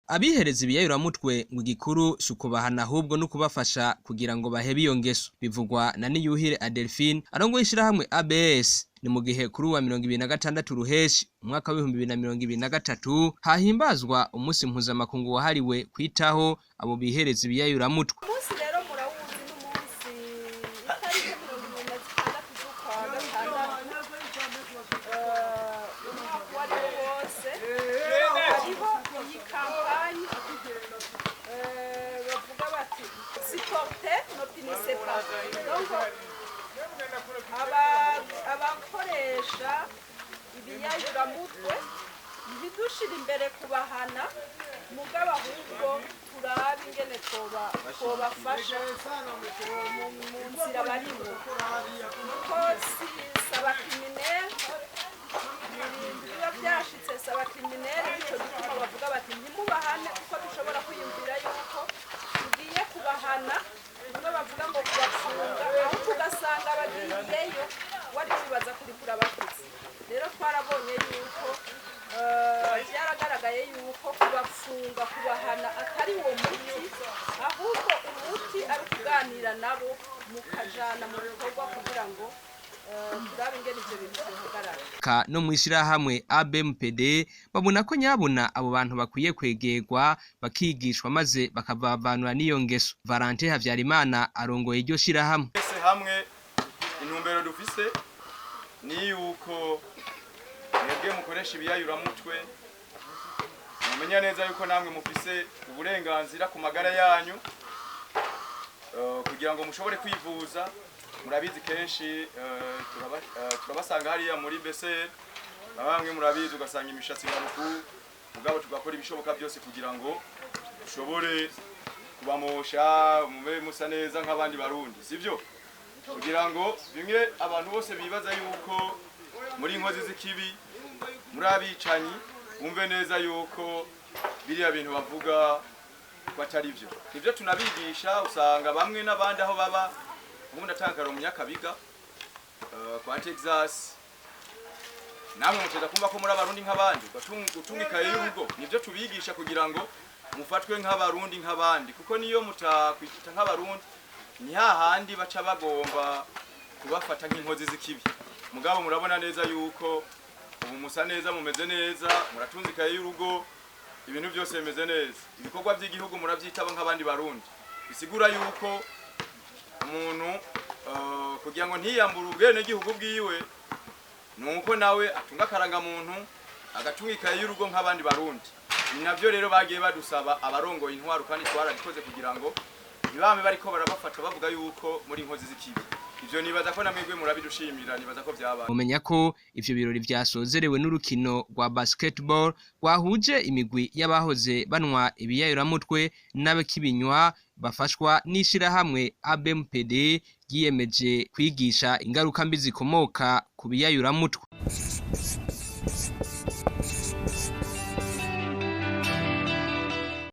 Abihereza ibiyayuramutwe ngo igikuru si ukubahana, ahubwo no kubafasha kugira ngo bahebe iyo ngeso. Bivugwa na Niyuhire Adelphine, arongoye ishirahamwe ABS. Ni mu gihe kuri uwa 26 Ruheshi umwaka wa 2023 hahimbazwa umunsi mpuzamakungu wahariwe kwitaho abo bihereza ibiyayuramutwe. Umunsi rero murawuzi, n'umunsi itariki 26 z'ukwa gatandatu, umwaka uwo ari wo wose, hariho iyi campagne bavuga bati: "Supportez, ne punissez pas." Donc abakoresha ibiyayuramutwe ntidushire imbere kubahana, mugabo ahubwo turabe ingene twobafasha mu nzira barimo, kuko si aba criminels. Ibintu biba byashitse si aba criminels. Nico gituma bavuga bati ntimubahane, kuko dushobora kwiyumvira yuko tugiye kubahana, bimwe bavuga ngo kubafunga, ahubwo ugasanga bagiyeyo wari wibaza kuri kurabakiza. Rero twarabonye yuko byaragaragaye yuko kubafunga, kubahana atari uwo muti, ahubwo umuti ari ukuganira nabo, mukajana mu bikorwa kugira ngo turabe ingene ivyo bintu vyohagarara. Ka no mwishirahamwe ABMPD babona ko nyabuna abo bantu bakwiye kwegerwa, bakigishwa, maze bakavavanura n'iyo ngeso. Valentin Havyarimana arongoye iryo shirahamwe. Twese hamwe intumbero dufise ni yuko mwebwe mukoresha ibiyayuramutwe mumenya neza yuko namwe mufise uburenganzira ku magara yanyu, kugira ngo mushobore kwivuza. Murabizi kenshi turabasanga hariya muri BCR, bamwe murabizi, ugasanga imishatsi maruku, mugabo tugakora ibishoboka byose kugira ngo dushobore kubamosha, mube musa neza nk'abandi Barundi, sibyo? Kugira ngo bimwe abantu bose bibaza yuko muri inkozi z'ikibi, muri abicanyi, bumve neza yuko biriya bintu bavuga ko atari byo. Nibyo tunabigisha. Usanga bamwe n'abandi aho baba, ubundi atangara umunyakabiga kwa Texas, namwe muteza kumva ko muri Abarundi nk'abandi, gutunga ikaye y'urugo. Nibyo tubigisha kugira ngo mufatwe nk'Abarundi nk'abandi, kuko niyo mutakwita nk'Abarundi ni hahandi baca bagomba kubafata nk'inkozi z'ikibi. Mugabo murabona neza yuko ubu musa neza, mumeze neza, muratunze ikaye y'urugo, ibintu byose bimeze neza, ibikorwa by'igihugu murabyitaba nk'abandi Barundi. Bisigura yuko umuntu kugira ngo ntiyambure ubwenegihugu bwiwe nuko nawe atunga akarangamuntu, agatunga ikaye y'urugo nk'abandi Barundi. Ni navyo rero bagiye badusaba abarongoye intwaro, kandi twarabikoze kugira ngo ntibame bariko barabafata bavuga yuko muri inkozi z'ikibi. Ivyo nibaza ko namwebwe murabidushimira, nibaza ko vyabaye. Mumenya ko ivyo birori vyasozerewe n'urukino rwa basketball rwahuje imigwi y'abahoze banwa ibiyayuramutwe n'abakibinywa, bafashwa n'ishirahamwe ABMPD ryiyemeje kwigisha ingaruka mbi zikomoka ku biyayuramutwe.